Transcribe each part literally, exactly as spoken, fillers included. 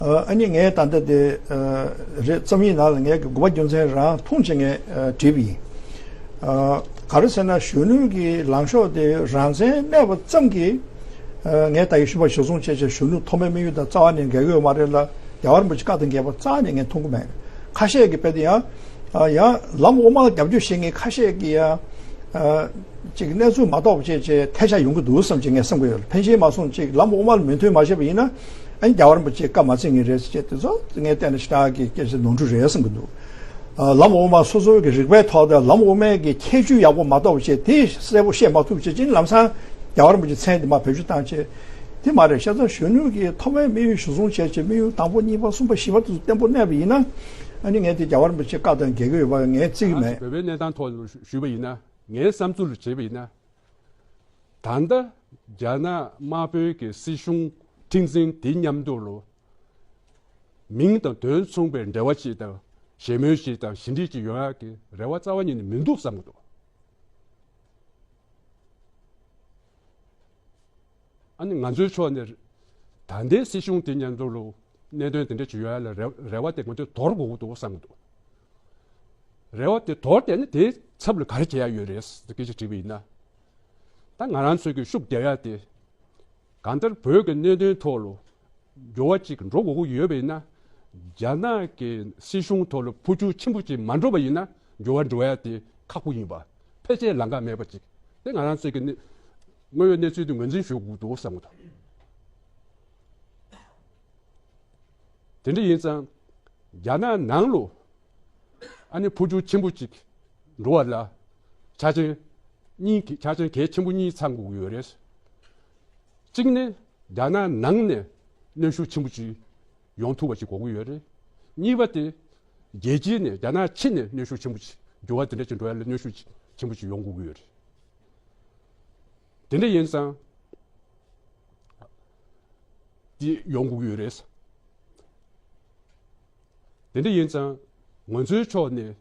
ཨ་ནི་ངས་ད་ལྟ་དེ་རེད་རྩོམ་ཡིག་ནང་ལ་ངས་དགོས་པ་རྒྱུ་མཚན་རང་མཐོང་བྱས་ངས་བྲིས་པ་ཡིན། ག་རེ་ཟེར་ན་གཞོན་ནུ་གི་ལངས་ཕྱོགས་དེ་རང་བཙན་གནས་པ་ཙམ་གྱིས་ངས་ད་ཡི་ཞུ་བ་ཞུ་སོང་བྱས་བྱས་གཞོན་ནུ་ཐོག་མའི་དམིགས་ཡུལ་དང་རྩ་བ་ནས་འགལ་གྱི་ཡོད་མ་རེད་ལ། རྒྱལ་བ་རིན་པོ་ཆེ་བཀའ་དང་འགལ་བ་རྩ་བ་ནས་ངས་མཐོང་གི་མེད། ཁ་ཤས་ཀྱིས་དཔེ་དེ་ཡང་ཡང་ལམ་དབུ་མ་ལ་རྒྱབ་སྐྱོར་བྱེད་མཁན་ཁ་ཤས་ཀྱིས་ཡང་ཅིག་གནས་ཚུལ་མ་རྟོགས་པ་བྱས་བྱས་ཐལ་ཆ་ཡོང་གི་འདུག་བསམ་བྱས་ངས་བསམ་གྱི་ཡོད། ཕན་ཆད་མ་སོང་ཅིག་ལམ་དབུ་མ་ལ་མོས་མཐུན་མ་བྱས་པ་ཡིན་ན་ཨ་ནི་རྒྱལ་བ་རིན་པོ་ཆེ་བཀའ་མ་བརྩི་ངེས་རེད་ཟེར་བྱས་དེ་ཚོ་ངས་བལྟས་ན་ཞེ་དྲག་གི་སྐད་ཆ་ནོར་འཁྲུལ་རེད་བསམ་གྱི་འདུག་ལམ་དབུ་མ་སོ་སོའི་གི་རིག་པའི་ཐོག་དང་ལམ་དབུ་མའི་གི་ཁྱད་ཆོས་ཡག་པོ་མ་རྟོགས་པ་བྱས་དེ་གསལ་པོ་བཤད་མ་ཐུབ་བྱས་ཅིན་ལམ་སང་རྒྱལ་བ་རིན་པོ་ཆེ་མཚན་དེ་མ་བེད་སྤྱོད་བཏང་བྱས་དེ་མ་རེད། བྱས་ཙང་གཞོན་ནུ་གི་ཐོག་མའི་དམིགས་ཡུལ་གཞིར་བཟུང་བྱས་བྱས་དམིགས་ཡུལ་དང་པོ་གཉིས་པ་གསུམ་པ་བཞི་པ་དེ་ཚོ་བརྟན་པོ་གནས་པ་ཡིན་ན་ཨ་ནི་ངས་དེ་རྒྱལ་བ་རིན་པོ་ཆེ་བཀའ་དང་འགལ་གྱི་ཡོད་པ་ངས་བརྩི་གི་མེད། བོད་པའི་གནས་སྟངས་ཐོག་ནས་ཞུས་པ་ཡིན་ན། ངའི་བསམ་ཚུལ་ལ་བྱས་པ་ཡིན་ན། ད་ལྟ་རྒྱ་ནག་དམར་པོའི་གི་སྲིད་གཞུང་ཁྲིམས་འཛིན་དེ་མཉམ་དུ་ལོ། མིང་དང་དོན་མཚུངས་པའི་འབྲེལ་བ་ཅིག་དང་ཞལ་མོལ་ཅིག་དང་ཞི་འགྲིག་ཅིག་ཡོང་ཡག་གི་རེ་བ་རྩ་བ་ཉིད་ནས་མི་འདུག་བསམ་གྱི་འདུག་ཨ་ནི་ང་ཚོའི་ཕྱོགས་ནས་ད་ལྟའི་སྲིད་གཞུང་དེ་མཉམ་དུ་ལོ་གནད་དོན་དེ་འདྲ་ཅིག་ཡོང་ཡག་ལ་རེ་རེ་བ་དེ་ང་ཚོས་དོར་དགོས་ཀྱི་འདུག་བསམ་གྱི་འདུག་རེ་བ་དེ་དོར་བསྡད་ན་དེའི་ཚབ་ལ་ག་རེ་བྱེད་ཡག་ཡོད་རེད་ཟེར་སྐད་ཆ་དྲིས་པ་ཡིན་ན། ད་ང་རང་ཚོས་ཀྱི་ཤུགས་རྒྱག་ཡག་དེ་གང་ལྟར་བོད་ཀྱི་གནད་དོན་ཐོག་ལ་འགྱུར་བ་ཅིག་འགྲོ་དགོས་ཀྱི་ཡོད་པ་ཡིན་ན། རྒྱ་ནག་གི་སྲིད་གཞུང་ཐོག་ལ་འཕོ་འགྱུར་ཆེན་པོ་ཅིག་མ་འགྲོ་བ་ཡིན་ན་འགྱུར་བ་འགྲོ་ཡག་དེ་ཁག་པོ་ཡིན་པ། ཕལ་ཆེར་ལམ་ཁ་མེད་པ་ཅིག་དེ་ང་རང་ཚོས་ཀྱི་གནས་དངོས་ཡོད་གནས་ཚུལ་དེ་ངོས་འཛིན་ཞུ་དགོས་འདུག་བསམ་གྱི་འདུག་དེ་འདྲ་ཡིན་ཙང་རྒྱ་ནག་ནང་ལོ་ཨ་ནི་འཕོ་འགྱུར་ཆེན་པོ་ཅིག་འགྲོ་བ་ལ་ཆ་རྐྱེན་གཉིས་ཀྱི་ཆ་རྐྱེན་གལ་ཆེན་པོ་གཉིས་ཚང་དགོས་ཀྱི་ཡོད་རེད། གཅིག་ནི་རྒྱ་ནག་ནང་ནས་གནོན་ཤུགས་ཆེན་པོ་ཅིག་ཡོང་ཐུབ་པ་ཅིག་དགོས་ཀྱི་ཡོད་རེད། གཉིས་པ་དེ་རྒྱལ་སྤྱི་ནས་རྒྱ་ནག་ཕྱི་ནས་གནོན་ཤུགས་ཆེན་པོ་ཅིག་འགྱུར་བ་དེ་འདྲ་ཅིག་འགྲོ་ཡ་ལ་གནོན་ཤུགས་ཆེན་པོ་ཅིག་ཡོང་དགོས་ཀྱི་ཡོད་རེད། དེ་འདྲ་ཡིན་ཙང་། དེ་ཡོང་དགོས་ཀྱི་ཡོད་རེད། དེ་འདྲ་ཡིན་ཙང་། ང་ཚོའི་ཕྱོགས་ནས་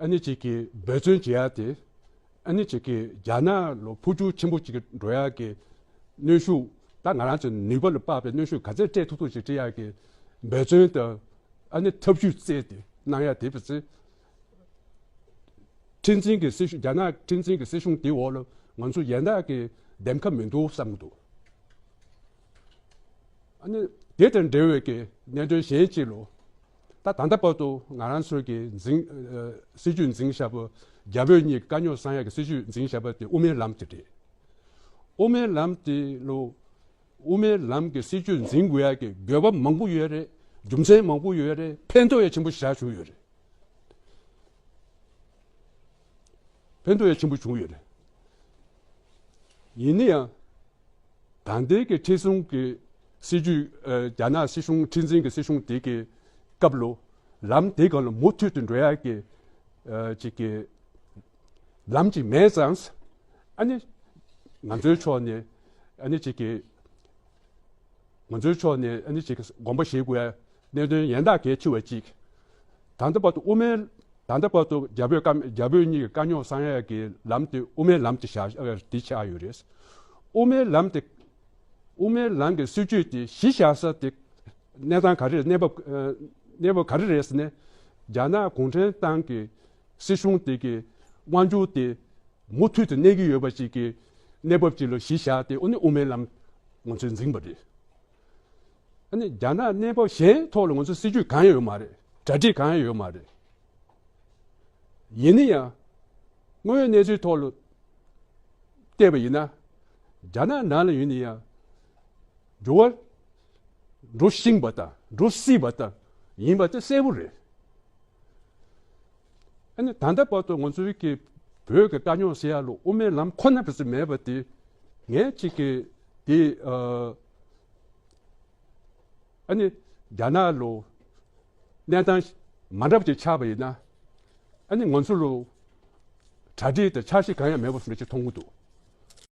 ཨ་ནི་ཅིག་གི་འབད་བརྩོན་བྱེད་ཡ་དེ། ཨ་ནི་ཅིག་གི་རྒྱ་ནག་ལ་འཕོ་འགྱུར་ཆེན་པོ་ཅིག་འགྲོ་ཡ་གི་གནོན་ཤུགས། ད་ང་རང་ཚོའི་ནུས་པ་ལ་དཔག་པའི་གནོན་ཤུགས་ག་ཚད་སྤྲད་ཐུབ་ཐུབ་ཅིག་སྤྲད་ཡ་གི་འབད་བརྩོན་དང་། ཨ་ནི་ཐབས་ཇུས་བཙལ་ཏེ་གནང་ཡ་དེ་བས་ཚེ། ཁྲིམས་འཛིན་གྱི་སྲིད་གཞུང་། རྒྱ་ནག་ཁྲིམས་འཛིན་གྱི་སྲིད་གཞུང་དེའི་འོག་ལ་ང་ཚོ་ཡན་ལག་གི་འདེམས་ཁ་མི་འདུག་བསམ་གྱི་འདུག་ཨ་ནི་དེ་དང་འབྲེལ་བའི་གི་གནད་དོན་གཞན་གཅིག་ལོ། ད་ད་ལྟ་བར་དུ་ང་རང་ཚོའི་གི་འཛིན། ཨ། སྲིད་ཇུས་འཛིན་བཞག་པ། རྒྱ་བོད་གཉིས་ཀྱི་དཀའ་རྙོག་སེལ་ཡག་གི་སྲིད་ཇུས་འཛིན་བཞག་པ་དེ་དབུ་མའི་ལམ་དེ་རེད། དབུ་མའི་ལམ་དེ་ལོ། དབུ་མའི་ལམ་གྱི་སྲིད་ཇུས་འཛིན་དགོས་ཡག་གི་དགོས་པ་མང་པོ་ཡོད་རེད། རྒྱུ་མཚན་མང་པོ་ཡོད་རེད། ཕན་ཐོགས་ཡང་ཆེན་པོ་ཞེ་དྲག་བྱུང་ཡོད་རེད། ཕན་ཐོགས་ཡང་ཆེན་པོ་བྱུང་ཡོད་རེད། ཡིན་ན་ཡང་། ད་ལྟའི་གི་ཁྲིམས་སྲུང་གི་སྲིད་ཇུས། ཨ། རྒྱ་ནག་སྲིད་གཞུང་ཁྲིམས་འཛིན་གྱི་སྲིད་གཞུང་དེ་གི་སྐབས་ལོ། ལམ་དེ་སྒང་ལ་མུ་མཐུད་དུ་འགྲོ་ཡག་གི། ཨ། ཅིག་གི་ལམ་ཅིག་མེད་ཙང་། ཨ་ནི་ང་ཚོའི་ཕྱོགས་ནས། ཨ་ནི་ཅིག་གི་ང་ཚོའི་ཕྱོགས་ནས་ཨ་ནི་ཅིག་དགོངས་པ་བཞེས་དགོས་ཡ་གནད་དོན་ཡན་ལག་གལ་ཆེ་བ་གཅིག་ད་ལྟ་བར་དུ་དབུ་མའི། ད་ལྟ་བར་དུ་རྒྱ་བོད་དཀའ། རྒྱ་བོད་གཉིས་ཀྱི་དཀའ་རྙོག་སེལ་ཡ་གི་ལམ་དེ་དབུ་མའི་ལམ་དེ་བཞག་དེ་ཆགས་ཡོད་རེད། དབུ་མའི་ལམ་དེ། དབུ་མའི་ལམ་གྱི་སྲིད་བྱུས་དེ་གཞི་བཞག་ས་དེ་གནས་སྟངས་ག་རེ་རེད། གནས་བབ། ཨ། གནས་བབ་ག་རེ་རེད་ཟེར་ནས། རྒྱ་ནག་གུང་ཁྲན་ཏང་གི་སྲིད་གཞུང་དེ་གི་དབང་སྒྱུར་དེ་མུ་མཐུད་དུ་གནས་ཀྱི་ཡོད་པ་ཅིག་གི་གནས་བབ་ཅིག་ལ་གཞི་བཞག་སྟེ་ཨ་ནི་དབུ་མའི་ལམ་ང་ཚོས་འཛིན་པ་རེད། ཨ་ནི་རྒྱ་ནག་གནས་བབ་གཞན་ཐོག་ལ་ང་ཚོ་སྲིད་ཇུས་གང་ཡང་ཡོད་མ་རེད། གྲ་སྒྲིག་གང་ཡང་ཡོད་མ་རེད། ཡིན་ན་ཡང་། དངོས་ཡོད་གནས་ཚུལ་ཐོག་ལ་བལྟས་པ་ཡིན་ན། རྒྱ་ནག་ནང་ལ་ཡིན་ན་ཡང་། འགྱུར་བ་འགྲོ་བཞིན་པ་དང་འགྲོ་སྲིད་པ་དང་ཡིན་པ་དེ་གསལ་པོ་རེད། ཨ་ནི་ད་ལྟ་བར་དུ་ང་ཚོའི་གི་བོད་ཀྱི་དཀའ་རྙོག་སེལ་ཡ་ལ་དབུ་མའི་ལམ་ཁོ་ན་བས་སུ་མེད་པ་དེ་ངས་ཅིག་གི་དེ། ཨ། ཨ་ནི་རྒྱ་ནག་ལོ་གནས་སྟངས་མ་འདྲ་བ་ཅིག་ཆགས་པ་ཡིན་ན། ཨ་ནི་ང་ཚོ་ལོ་གྲ་སྒྲིག་དང་འཆར་གཞི་གང་ཡང་མེད་པ་བཟོ་འདྲ་ཅིག་མཐོང་གི་འདུག